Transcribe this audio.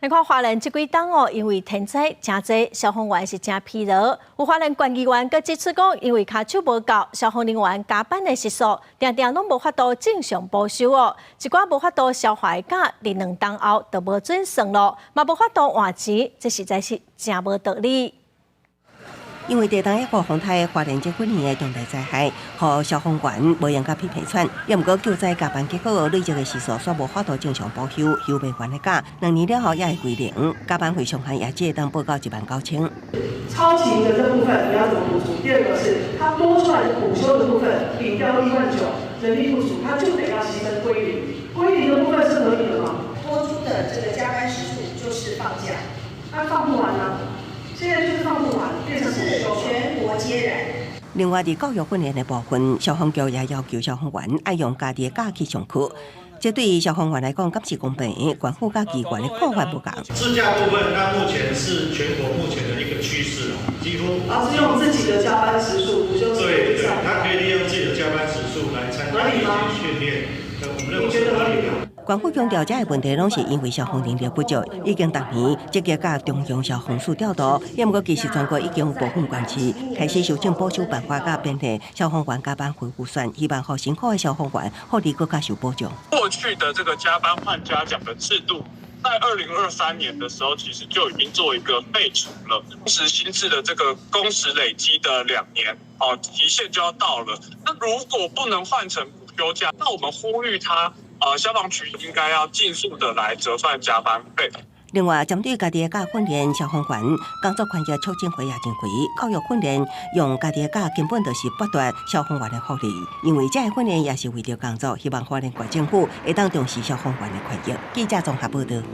來看花蓮這幾冬哦，因為天災誠濟，消防員是誠疲勞。有花蓮縣議員閣指出講，因為跤手無夠，消防人員加班的時數，定定攏無法度正常補休哦。一寡無法度消化的假，佇2冬後就無準算囉，嘛無法度換錢，這實在是誠無道理。因為地動抑閣風颱，花蓮這幾年的重大災害，予消防員無閒甲皮皮喘，也毋過救災加班結果累積的時數，煞無法度正常補休，休袂完的假，2年了後也會歸零，加班費上限也只會當報到19,000。超勤的這部分你要怎麼補足？第二個是，他多出來的補休的部分，抵掉1.9萬，人力不足，他就得要犧牲歸零。歸零的部分是合理的嗎？多出的這個加班時數就是放假，那放不完呢？現在就是放不完，變成是全國皆然。另外，佇教育訓練的部分，消防局也要求消防員愛用家己的假去上課。這對消防員來講，敢是公平？縣府佮議員的看法無仝。自駕部分，那目前是全國目前的一個趨勢，幾乎。啊，是用自己的加班時數補休時。對對，他可以利用自己的加班時數來參加一些訓練。我們認為是合理的。縣府強調，這个問題攏是因為消防人力不足，已經逐年積極佮中央消防署調度。也毋過，其實全國已經有部分縣市開始修正補休辦法，佮編列消防員加班費預算，希望予辛苦的消防員福利閣較受保障。過去的這個加班換嘉獎的制度，在2023年的時候，其實就已經做一個廢除了。同時新制的這個工時累積的2年，哦，期限就要到了。那如果不能換成補休假，那我們呼籲他。消防局應該要盡速的來折算加班費。另外，針對家己的假訓練，消防員工作權益促進會也認為，教育訓練用家己的假根本就是剝奪消防員的福利，因為這个訓練也是為著工作，希望花蓮縣政府會當重視消防員的權益。記者綜合報道。